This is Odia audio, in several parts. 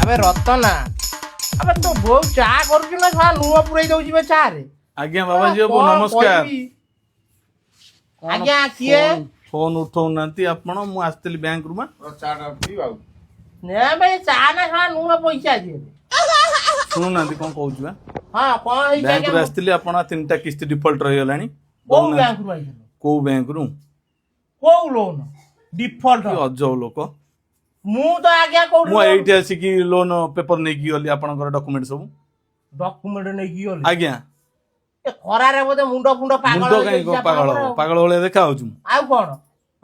ଆବେ ରତନା, ଆବେ ତୋ ବୋଉ ଚା କରୁଛୁ ନା ଶଳା ଲୁଣ ପୁରେଇ ଦଉଛି ବେ ଚାରେ। ଆଜ୍ଞା ବାବାଜୀ ବାବୁ, କଣ ନମସ୍କାର। କହିବି? ଆଜ୍ଞା, କିଏ? ଫୋନ ଉଠଉନାହାନ୍ତି ଆପଣ। ମୁଁ ଆସିଥିଲି ବ୍ୟାଙ୍କରୁ ମା। ନେ ଭାଇ, ଚା ନା ଶଳା ଲୁଣ ପଇସା ଦିଏ। ଶୁଣୁନାହାନ୍ତି କଣ କହୁଛି ବା। ହଁ, କଣ ହେଇଛି? ବ୍ୟାଙ୍କରୁ ଆଜ୍ଞା, ଆସିଥିଲି। ଆପଣ ତିନିଟା କିସ୍ତି ଡିଫଲ୍ଟ ରହିଗଲାଣି। କୋଉ ଦଉନାହାନ୍ତି। ବ୍ୟାଙ୍କରୁ ଆଇଥିଲ? କୋଉ ବ୍ୟାଙ୍କରୁ? କୋଉ ଲୋନ ଡିଫଲ୍ଟ? କି ଅଜବ ଲୋକ! ମୁଁ ତ ଆଜ୍ଞା କୋଉଠି ମୁଁ ଏଇଠି ଆସିକି ଲୋନ ପେପର ନେଇକି ଗଲି, ଆପଣଙ୍କର ଡକୁମେଣ୍ଟ ସବୁ। ଡକୁମେଣ୍ଟ ନେଇକି ଗଲି? ଆଜ୍ଞା। ଏ ଖରାରେ ବୋଧେ ମୁଣ୍ଡ ଫୁଣ୍ଡ ପାଗଳ ମୁଣ୍ଡ କାହିଁ ହେଇଯାଇଛି ପାଗଳ ଆପଣଙ୍କର ହବ? ଆଉ। ପାଗଳ ଭଳିଆ ଦେଖା ହଉଛି ମୁଁ? ଆଉ କଣ?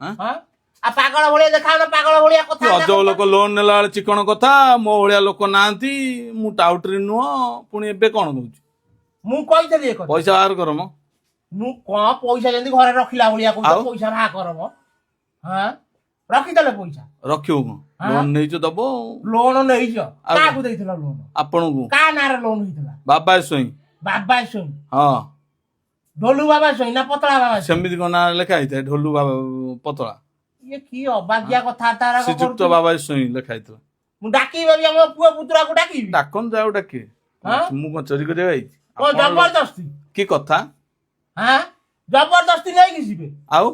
ଆଁ? ହଁ, ଆଉ ପାଗଳ ଭଳିଆ ଦେଖାଉନ, ପାଗଳ ଭଳିଆ କଥା କି ଅଜବ ଲୋକ! ଲୋନ ନେଲା ବେଳେ ଚିକଣ କଥା, ମୋ ଭଳିଆ ଲୋକ ନାହାନ୍ତି, ମୁଁ ଟାଉଟରି ନୁହଁ। ପୁଣି ଏବେ କଣ କହୁଛି? ମୁଁ କହିଥିଲି ଏ କଥା? ପଇସା ବାହାର କର ମ। ମୁଁ କଣ ପଇସା ଯେମିତି ଘରେ ରଖିଲା ଭଳିଆ କହୁଛ। ଆଉ? ପଇସା ବାହା କର ମ। ହଁ, ରଖିଦେଲେ ପଇସା। ରଖିବୁ କଣ? ଆଁ? ଲୋନ ନେଇଛୁ, ଦବ ଆଉ। ଲୋନ ନେଇଛ? ଆଉ କାହାକୁ ଦେଇଥିଲ ଲୋନ? ଆପଣଙ୍କୁ। କାହା ନାଁରେ ଲୋନ ହେଇଥିଲା? ବାବା ସ୍ୱଇଁ। ବାବା ସ୍ୱଇଁ? ହଁ। ଢୋଲୁ ବାବା ସ୍ୱଇଁ ନା ପତଳା ବାବା ସ୍ୱଇଁ? ସେମିତି କଣ ନାଁ ଲେଖା ହେଇଥାଏ ଢୋଲୁ ବାବା ପତଳା? ଇଏ କି ଅବାଗିଆ କଥାବାର୍ତ୍ତା ଗୁରାକ ଶ୍ରୀଯୁକ୍ତ କରୁଛୁ? ବାବା ସ୍ୱଇଁ ଲେଖା ହେଇଥିଲା। ମୁଁ ଡାକିବି ବି, ଆମ ପୁଅ ପୁତୁରାକୁ ଡାକିବି। ଡାକନ୍ତୁ, ଆଉ ଡାକିବେ? ହଁ? ମୁଁ କଣ ଚୋରି କରିବାକୁ ଆଇଛି? କଣ ଜବରଦସ୍ତି? କି କଥା! ହଁ, ଜବରଦସ୍ତି ନେଇକି ଯିବେ। ଆଉ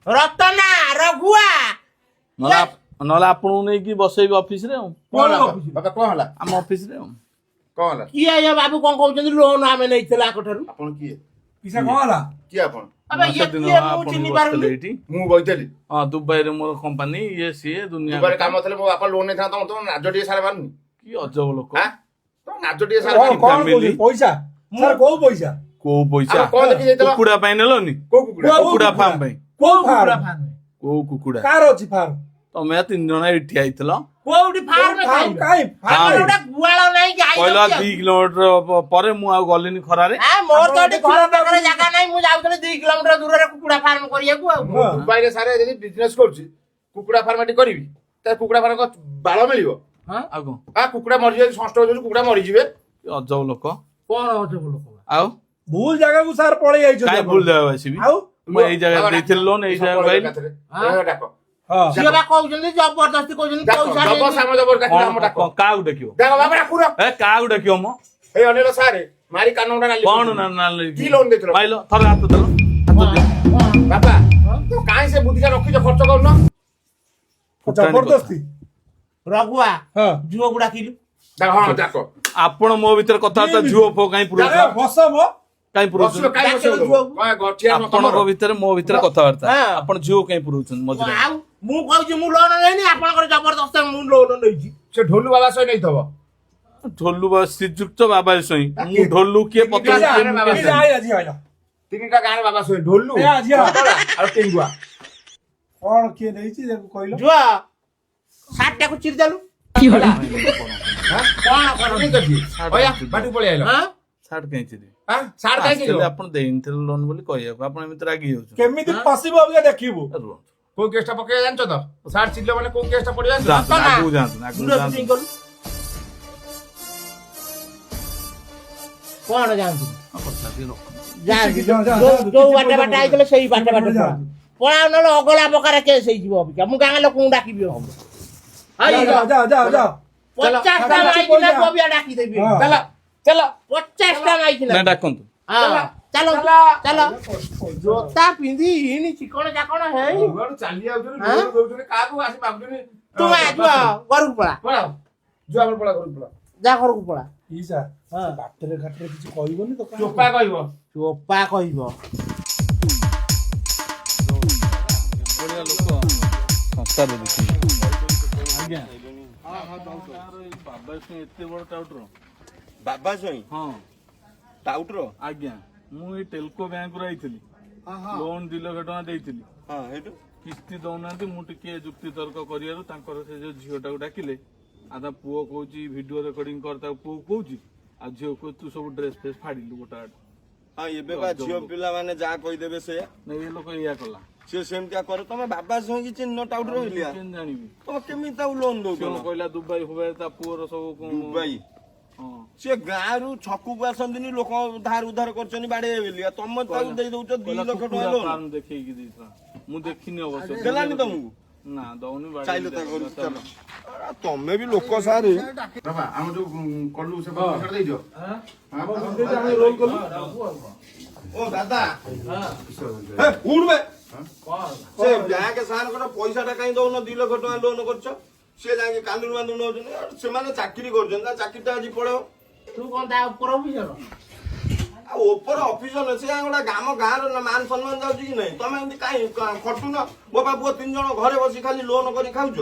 ରତନା, ରଘୁଆ। ନହେଲେ ଆପଣଙ୍କୁ ନେଇକି ବସେଇବି ଅଫିସରେ ଆଉ। କୋଉ କଣ ହେଲା? ଅଫିସରେ? ବାପା, କଣ ହେଲା? ଆମ ଅଫିସରେ ଆଉ। କଣ ହେଲା? କିଏ ଆଜ୍ଞା? ବାବୁ କଣ କହୁଛନ୍ତି, ଲୋନ ଆମେ ନେଇଥିଲେ ଆଙ୍କ ଠାରୁ। ଆପଣ କିଏ? ପିସା, କଣ ହେଲା? କିଏ ଆପଣ? ଆବେ ଇଏ ସେଦିନ କିଏ, ମୁଁ ଆପଣ ଚିହ୍ନି ବସିଥିଲେ ପାରୁନି। ଏଇଠି। ମୁଁ ବଇଥିଲି? ହଁ, ଦୁବାଇରେ ମୋର କମ୍ପାନୀ, ଇଏ ସିଏ ଦୁନିଆ ଦୁବାଇରେ କଥା। କାମ ଥିଲେ ମୋ ବାପା ଲୋନ ନେଇଥାନ୍ତା। ତମ ନାଜ ଟିକେ ସାରା ପାରୁନି। କି ଅଜବ ଲୋକ! ଆଁ, ତମ ନାଜ ଟିକେ ସାରା କଣ ପାରୁନି। କଣ family? କହୁଛୁ? ପଇସା ସାର୍, କୋଉ ପଇସା? କୋଉ ପଇସା? ଆମେ କଣ ଦେଖି ଯାଇଥିଲ? କୁକୁଡ଼ା ପାଇଁ ନେଲନି? କୋଉ କୁକୁଡ଼ା? କୋଉ କୁକୁଡ଼ା କୁକୁଡ଼ା? ଫାର୍ମ ପାଇଁ। କୋଉ କୁକୁଡ଼ା ଫାର୍ମ? ଫାର୍ମ? କୋଉ କୁକୁଡ଼ା? କାର ଅଛି ଫାର୍ମ? ତମେ ତିନି ଜଣ ଏଇଠି ଆଇଥିଲ। କୋଉଠି ଫାର୍ମ? ଫାର୍ମ କାଇଁ? ଆମର ଫାର୍ମ ଗୋଟେ ଗୁହାଳ ନାହିଁ, ଗାଈ କହିଲା ରଖିବାକୁ। 2 କିଲୋମିଟର ପରେ ମୁଁ ଆଉ ଗଲିନି ଖରାରେ। ଆ, ମୋର ତ ଏଠି ଘର ଆପଣ ପାଖରେ ଜାଗା ନାହିଁ, ମୁଁ ଯାଉଥିଲି 2 କିଲୋମିଟର ଦୂରରେ କୁକୁଡ଼ା ଫାର୍ମ କରିବାକୁ ଆଉ। ହଁ। ଦୁବାଇରେ ସାରେ ଯଦି ବିଜନେସ କରୁଛି, କୁକୁଡ଼ା ଫାର୍ମ ଏଠି କରିବି, ତାହେଲେ କୁକୁଡ଼ା ଫାର୍ମ ବାଳ ମିଳିବ? ହଁ? ଆଉ କଣ? ଆ, କୁକୁଡ଼ା ମରିଯିବେ। ସନଷ୍ଟ୍ରୋକ ହଉଛି, କୁକୁଡ଼ା ମରିଯିବେ। କି ଅଜବ ଲୋକ! କଣ ଅଜବ ଲୋକ? ଆଉ ଭୁଲ ଜାଗାକୁ ସାର୍ ପଳେଇ ଯାଇଛନ୍ତି କାଇଁ ଆପଣ। ଭୁଲ ଜାଗାକୁ ଆସିବି? ଆଉ ମୁଁ ଏଇ ଜାଗାରେ ଦେଇଥିଲି ଲୋନ, ଏଇ ଜାଗାକୁ ଆଇଲି। ହଁ? ଡାକ। ହଁ। ସିଏ ବା କହୁଛନ୍ତି, ଜବରଦସ୍ତି କହୁଛନ୍ତି ଡାକ। ପଇସା ଜବର ନେଇକି। ସାମ ଜବର ଡାକିଲେ କଣ ଆମ ଡାକ। କାହାକୁ ଡାକିବ? ଡାକ ବାବା, ଡାକୁର। ଏ, କାହାକୁ ଡାକିବ ମ? ଏଇ ଅନିଲ ସାରେ ମାରି କାନ ମୁଣ୍ଡା ନାଲି କଣ? କରିଦେବେ। ନା ନା। କି ଲୋନ ଦେଇଥିଲ? ପାଇଲ, ଥରେ ହାତ ଦେଲ, ହାତ ଦିଅ। କଣ? ବାପା, ତ କାଇଁ ସେ ବୁଦ୍ଧିଟା ରଖିଛ? ଖର୍ଚ୍ଚ କରୁନ। ଫୁଟାଣି ଜବରଦସ୍ତି। ରଘୁଆ, ହଁ। ଝୁଅକୁ ଡାକିଲୁ। ଡାକ, ହଁ ଡାକ। ଆପଣ ମୋ ଭିତରେ କଥାବାର୍ତ୍ତା, ଝୁଅ ଫୁଅ କାଇଁ ଏ ପୁରଉଛନ୍ତି? ବସ ମ। କାଇଁ ବସିବ ପୁରଉଛନ୍ତି? କାଇଁ? ବସିବ ଡାକିଲୁ ଝୁଅକୁ। କଣ ଗଠିଆ ଆପଣଙ୍କ ଭିତରେ ମୋ ଭିତରେ କଥାବାର୍ତ୍ତା। ହଁ। ଆପଣ ଝିଅ କାଇଁ ପୁରଉଛନ୍ତି ମଝିରେ? ଆଉ ମୁଁ କହୁଛି ମୁଁ ଲୋନ ନେଇନି, ଆପଣଙ୍କର ଜବରଦସ୍ତ ମୁଁ ଲୋନ ନେଇଛି। ସେ ଢୋଲୁ ବାବା ସହ ନେଇଥିବ। ଢୋଲୁ ବା ଶ୍ରୀଯୁକ୍ତ ବାବା ସ୍ୱଇଁ। ମୁଁ ଢୋଲୁ କିଏ, ପତଳୁ ପିସା, କିଏ, ମୁଁ କେମିତି ପିସା, ଜାଣିବି? ଆଇଲା ଝିଅ ଆଇଲା। ତିନିଟା ଗାଁରେ ବାବା ସହ ଢୋଲୁ, ଏ ଝିଅ। ପତଳା ଆଉ ଟେଙ୍ଗୁଆ। କଣ କିଏ ନେଇଛି ତାକୁ କହିଲ। ଝୁଅ, ସାର୍ଟଟାକୁ ଚିରିଦେଲୁ କଣ? କରନ୍ତି? ଅୟା ବାଟକୁ ପଳେଇ ଆଇଲ। ହଁ? ସାର୍ଟ କାଇଁ ଚିରିବି? ଆଁ, ସାର୍ଟ କାଇଁ ଆସିଥିଲେ ଚିରିବ? ଆପଣ ଦେଇନଥିଲେ ଲୋନ ବୋଲି କହିବାକୁ ଆପଣ ଏମିତି ରାଗି ଯାଉଛନ୍ତି। କେମିତି ଫସିବ ଅବିକା ଦେଖିବୁ। ରୁହନ୍ତୁ। କୋଉ କେସଟା ପକେଇବା ଜାଣିଛ ତ? ସାର୍ଟ ଚିରିଲ ମାନେ କୋଉ କେସଟା ପଡିବ ଜାଣିଛ? ଯାଆନ୍ତୁ, ନା। ଆଗକୁ ଯାଆନ୍ତୁ, ଆଗକୁ ମୁଣ୍ଡ ଯାଆନ୍ତୁ। ଫିଟିଂ କଲୁ କଣ? ଯାଆନ୍ତୁ। କଥା ଟିକେ ରଖନ୍ତୁ। ଯାଆନ୍ତୁ। କିଛି ଯାଆନ୍ତୁ, ଯୋଉ ଯାଆନ୍ତୁ, ଯୋଉ କିଛି ବାଟେ ପଇସା ବାଟେ ପତ୍ର ଆଇଥିଲେ ସେଇ ବାଟେ କିଛି ବାଟେ ପଇସା। ପଳାଅ, ପଳାଅ, ନହେଲେ ଅଗଲା ବକାରେ କେସ୍ ହେଇଯିବ। ଅବିକା ମୁଁ ଗାଁ ଲୋକଙ୍କୁ ଡାକିବି। ହବ। ଯା ଯା ଯା ଯା। 50ଟା ଚାଲ, ମାଇକିନା ପଇସା। ଅବିକା ଡାକିଦେବି। ହଁ। ଚାଲ ଚାଲ। 50ଟା ମାଇକିନା। ନାଇଁ, ଡାକନ୍ତୁ। ହଁ, ଚାଲ ଚାଲ। ଜୋତା ପିନ୍ଧି ଇନି ଚିକଣ ଚାକଣ ହେଇ କୁଆଡୁ ଚାଲି ଯାଉଛନ୍ତି? ଆଁ? ଲୋନ ଦଉଛନ୍ତି କାହାକୁ ଆସି ମାଗୁଛନ୍ତି? ତୁ ଆ ଯୁଆ, ଘରକୁ ପଳା। ପଳାଅ ଯୁଆ, ଆମର ପଳା, ଘରକୁ ପଳା। ଯା, ଘରକୁ ପଳା। ପିସା, ହଁ। ସେ ବାଟରେ ଘାଟରେ କିଛି କହିବନି ତ କାହାକୁ? ଚୋପା କହିବ। ଚୋପା କହିବ। ଏଭଳିଆ ଲୋକ ସଂସ୍କାର ଦେଖିନି ଆଜ୍ଞା। ବାବା ସ୍ୱଇଁ ଏତେ ବଡ ଟାଉଟର? ବାବା ସ୍ୱଇଁ? ହଁ। ଟାଉଟର? ଆଜ୍ଞା, ମୁଁ ଏଇ ଟେଲକୋ ବ୍ୟାଙ୍କରୁ ଆଇଥିଲି। ଲୋନ 2 ଲକ୍ଷ ଟଙ୍କା ଦେଇଥିଲି। ହଁ, ହେଇଠୁ? କିସ୍ତି ଦଉନାହାନ୍ତି। ମୁଁ ଟିକେ ଯୁକ୍ତି ତର୍କ କରିବାରୁ ତାଙ୍କର ସେ ଯୋଉ ଝିଅଟାକୁ ଡାକିଲେ, ଆଉ ତା ପୁଅ କହୁଛି ଭିଡିଓ ରେକର୍ଡିଂ କର, ତାକୁ ପୁଅ କହୁଛି, ଆଉ ଝିଅ କହୁଛି ତୁ ସବୁ ଡ୍ରେସ ଫ୍ରେସ ଫାଡିଲୁ ଗୋଟା ଗୋଟା। ହଁ, ଏବେ ବା ଝିଅ ପିଲାମାନେ ଯାହା କହିଦେବେ ସେଇଆ। ନାଇଁ, ଏ ଲୋକ ଏଇଆ କଲା। ସିଏ ସେମିତିଆ କରେ। ତମେ ବାବା ସ୍ୱଇଁ କି ଚିହ୍ନ? ଟାଉଟର ହେଲିଆ। କେମିତି ଜାଣିବି? ତମେ କେମିତି ତାକୁ ଲୋନ ସେ ଦଉଛ? କଣ କହିଲା, ଦୁବାଇ ଫୁବାଇ ତା ପୁଅର ସବୁ ଦୁବାଇ? ହଁ। ସିଏ ଗାଁରୁ ଛକକୁ ଆସନ୍ତିନି, ଲୋକ ଧାର ଉଧାର କରିଛନ୍ତି ବାଡେଇ ବୋଲି, ଆଉ ତମେ ତାକୁ ଦେଇ ଦଉଛ ଦି କହିଲା ଲକ୍ଷ ଟଙ୍କା କୁକୁଡ଼ା ଲୋନ? ଫାର୍ମ ଦେଖେଇକି ଦେଇଥିଲା। ମୁଁ ଦେଖିନି ଅବଶ୍ୟ। ଦେଲାନି ତମକୁ? ନା, ଦଉନି, ବାଡେଇ ଚାଇଲ ତା ଦେଲା। ଘରକୁ ଚାଲ। ତମେ ବି ଲୋକ ସାରେ। ବାବା, ଆମ ଯୋଉ କଲୁ ସେ ପଇସା ଦେଇଦିଅ। ଆମ ବିଜନେସ୍ ଆମେ ରୋଲ କଲୁ। ଓ ଦାଦା, ହେ, ଉଠ ବେ। ସେ ବ୍ୟାଙ୍କ ସାରଙ୍କର ପଇସା ଟା କାହିଁ ଦଉନ? 2 ଲକ୍ଷ ଟଙ୍କା ଲୋନ କରୁଛ, ସିଏ ଯାଇକି କାନ୍ଦୁଣି ବାନ୍ଦୁଣି ହଉଛନ୍ତି। ଆଉ ସେମାନେ ଚାକିରି କରୁଛନ୍ତି ନା, ଚାକିରି ଟା ଆଜି ପଳେଇବ। ତୁ କଣ ତା ଉପର ଅଫିସର? ଆଉ ଉପର ଅଫିସର ସେ ଗୋଟେ ଆମ ଗାଁର ମାନ ସମ୍ମାନ ଯାଉଛି କି ନାହିଁ? ତମେ ଏମିତି କାହିଁ ଖଟୁନ? ବୋପା ପୁଅ ତିନି ଜଣ ଘରେ ବସି ଖାଲି ଲୋନ କରି ଖାଉଛ।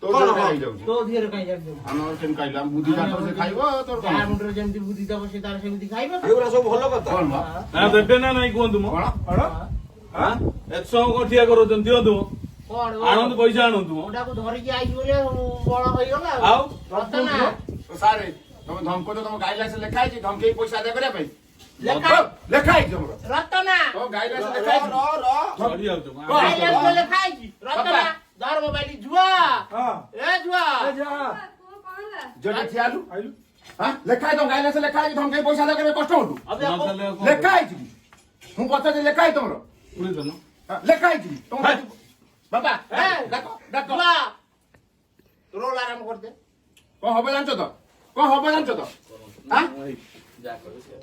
ତୋ କଣ? ଦେହରେ ହଁ? ହେଇଯାଉଛି। ତୋ ଦେହରେ କାହିଁ ଯାଉଛି? ଆମର କେମିତି ଖାଇଲୁ? ଆମ ବୁଦ୍ଧି ଯାହା ସେ ଖାଇବ, ତୋର ତା କଣ? ମୁଣ୍ଡରେ ଯେମିତି ବୁଦ୍ଧି ଦବ, ସେ ତାର ସେମିତି ଖାଇବ। ଏଗୁରା ସବୁ ଭଲ କଥା? କଣ ମ? ନା, ଦେବେ ନା ନାଇଁ କୁହନ୍ତୁ ମ। କଣ? କଣ? ଆଁ? ଏତେ ସମୟ କଣ ଠିଆ କରୁଛନ୍ତି? ଦିଅନ୍ତୁ ମ। କଣ? ଆଣନ୍ତୁ, ପଇସା ଆଣନ୍ତୁ ମ। ଗୋଟାକୁ ଧରିକି ଆଇଛି ବୋଲି ବଳ ହେଇଗଲା। ଆଉ? ରତନା। ସାରେ, ତମେ ଧମକଉଛ। ତମ ଗାଇଡଲାଇନ୍ସ ଲେଖା ହେଇଛି ଧମକେଇ ପଇସା ଆଦାୟ କରିବା ପାଇଁ? ଲେଖା ଲେଖା ହେଇଛି ତମର? ରତନା। ତମ ଗାଇଡଲାଇନ୍ସ ର ଲେଖା ହେଇଛି? ର ର। ଚଢି ଯାଉଛ ମ। ଗାଇଡଲାଇନ୍ସ ଲେଖା ହେଇଛି ରତନା। ଧର ମୋବାଇଲ ଝୁଆ। ହଁ। ଏ ଝୁଆ। ଏ ଯା। ଝିଅଟା ଠିଆ ହେଲୁ। ଆଇଲୁ। ହଁ, ଲେଖା ହେଇଛି ତମ ଗାଇଡଲାଇନ୍ସ ଲେଖା ହେଇଛି ଧମକେଇ ପଇସା ଆଦାୟ କରିବା କଷ୍ଟମରଠୁ? ଅବେ ନ ଚାଲିଲେ ଆଉ କଣ? ଲେଖା ହେଇଛି କି? ମୁଁ ପଚାରୁଛି, ଲେଖା ହେଇଛି ତମର? ପୁରେଇ ଦେଲ। ହଁ, ଲେଖା ହେଇଛି କି ତମ? ହେ। ବାବା, ଏ। ଡାକ ଡାକ। ଝୁଆ, ରୋଲ ଆରମ୍ଭ କରିଦେ। କଣ ହବ ଜାଣିଛ ତ? କଣ ହବ ଜାଣିଛ ତ? ଆଁ? ଯାହା କରିବେ ସେଇଆ।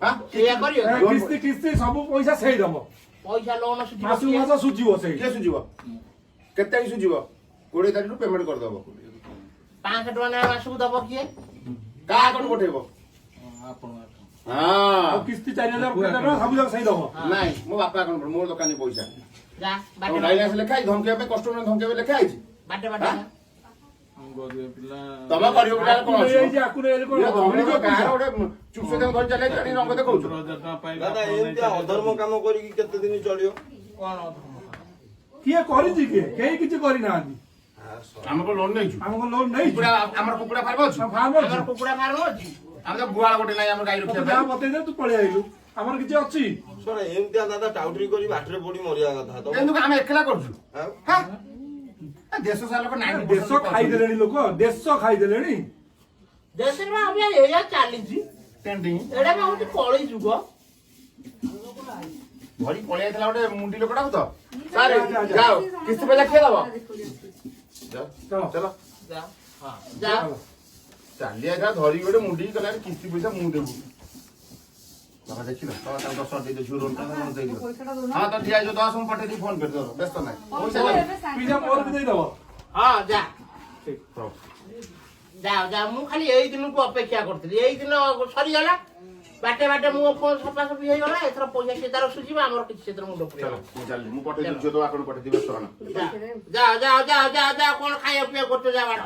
ଆଁ? ସେଇଆ କରିବ। ଏ କିସ୍ତି କିସ୍ତି ସବୁ ପଇସା ସେଇ ଦବ। ପଇସା ଲୋନ ସୁଝିବ ମାସକୁ କିଏ? ମାସ ସୁଝିବ ସେଇ। କିଏ ସୁଝିବ? କେତେ ତାରିଖ ସୁଝିବ? 20 ତାରିଖରୁ ପେମେଣ୍ଟ କରିଦବ। 500 ଟଙ୍କା ଲେଖା ମାସକୁ ଦବ କିଏ? କାହା ଆକାଉଣ୍ଟ ପଠେଇବ? ହଁ, ଆପଣ ଆପଣ। ହଁ। ଆଉ କିସ୍ତି 4000 ଟଙ୍କା ସବୁ ଯାକ ସେଇ ଦବ। ନାଇଁ, ମୋ ବାପା ଆକାଉଣ୍ଟ, ମୋର ଦୋକାନୀ ପଇସା। ଯା ତମ ବାଟେ। ଗାଇଡଲାଇନ୍ସ ଲେଖା ହେଇଛି ଧମକେଇବା ପାଇଁ? କଷ୍ଟମର ଧମକେଇବା ଲେଖା ହେଇଛି? ବାଟେ ବାଟେ ଯା। ଆମ ଗରିବ ପିଲା। ତମ ଗରିବ ପିଲା କଣ ଆକୁ ଅଛି? ନେଇଯାଇଛି, ଆକୁ ନେଇଯାଇଛି, କଣ ଇଏ ହବ? ଧନୀ ମିଳିବ ଗାଁର ପଇସା? ଗୋଟେ ଚୁପ୍ ତାଙ୍କୁ ଧରି ଚାଲି ଆଣି ରଙ୍ଗ ଦେଖଉଛୁ। 15,000 ଟଙ୍କା ପାଇଲେ ଦାଦା, ଆପଣ ଏମିତି ନେଇ ଅଧର୍ମ କାମ କରିକି କେତେ ଦିନ ଚଳିବ? କଣ ଅଧର୍ମ? କିଏ କରିଛି? କିଏ? କେହି କିଛି କରିନାହାନ୍ତି। ଆମେ କଣ ଲୋନ ନେଇଛୁ? ଆମେ କଣ ଲୋନ ନେଇଛୁ? କୁକୁଡ଼ା, ଆମର କୁକୁଡ଼ା ଫାର୍ମ ଅଛି? ଫାର୍ମ ଅଛି? ଆମର କୁକୁଡ଼ା ଫାର୍ମ ଅଛି? ଆମେ ତ ଗୁହାଳ ଗୋଟେ ନାହିଁ ଆମର ଗାଈ ତତେ ରଖିବା ଯାହା ପାଇଁ। ବତେଇ ଦେ, ତୁ ପଳେଇ ଆଇଲୁ। ଆମର କିଛି ଅଛି? ଶୁଣ, ଏମିତିଆ ଦାଦା ଟାଉଟରି କରି ବାଟରେ ପଡି ମରିବା କଥା ତମ। କିନ୍ତୁ ଆମେ ଏକଲା କରୁଛୁ। ଆଉ? ହଁ? ଏ ଦେଶ ସାରା ଲୋକ 90% ଦେଶ ଖାଇଦେଲେଣି ଲୋକ, ଦେଶ ଖାଇଦେଲେଣି। ଦେଶରେ ବା ଅବିକା ଏଇଆ ଚାଲିଛି। ଟ୍ରେଣ୍ଡିଂ। ଏଇଟା ବା ହଉଛି କଳି ଯୁଗ। ଧରି ପଳେଇ ଯାଇଥିଲା ଗୋଟେ ମୁଣ୍ଡି ଲୋକଟାକୁ ତ। ସାରେ, ଯାଅ, କିସ୍ତି ପଇସା କିଏ ଦବ? ଯାଅ, ଚାଲ। ଚାଲ। ଯା, ହଁ, ଯା। ଚାଲି ଯାଇଥିଲା ଧରି ଗୋଟେ ମୁଣ୍ଡି, କହିଲା କିସ୍ତି ପଇସା ମୁଁ ଦେବୁ। ବାବା, ଦେଖିଲ ତମେ ତାକୁ 10 ଦେଇଦିଅ, ଝିଅ ରୋଲ ଦେଇଦିଅ। ହଁ ତ ଠିଆ ହେଇଯିବ, 10 ମୁଁ ପଠେଇ ଫୋନ କରିଦେବ, ବ୍ୟସ୍ତ ନାହିଁ। ପଇସା ନାହିଁ। ପଇସା ମୋର ବି ଦେଇଦବ। ହଁ, ଯା। ହଉ। ଯାଅ ଯା। ମୁଁ ଖାଲି ଏଇ ଦିନକୁ ଅପେକ୍ଷା କରିଥିଲି। ଏଇ ଦିନ ସରିଗଲା, ବାଟେ ବାଟେ ମୋ ଫୋନ ସଫାସଫି ହେଇଗଲା। ଏଥର ପଇସା ସିଏ ତାର ସୁଝିବ, ଆମର କିଛି ସେଥିରେ ମୁଣ୍ଡ ଚାଲ। ପୁରେଇବ। ମୁଁ ଚାଲିଲି, ମୁଁ ପଠେଇଦେବି, ଝିଅ ତ ଆକାଉଣ୍ଟ ପଠେଇଦେବି, ବ୍ୟସ୍ତ ହନା। ଯା ଯା ଯା ଯା ଯା ଯା। କଣ ଖାଇବା ପିଇବା କରୁଛ? ଯା ବାଡ଼।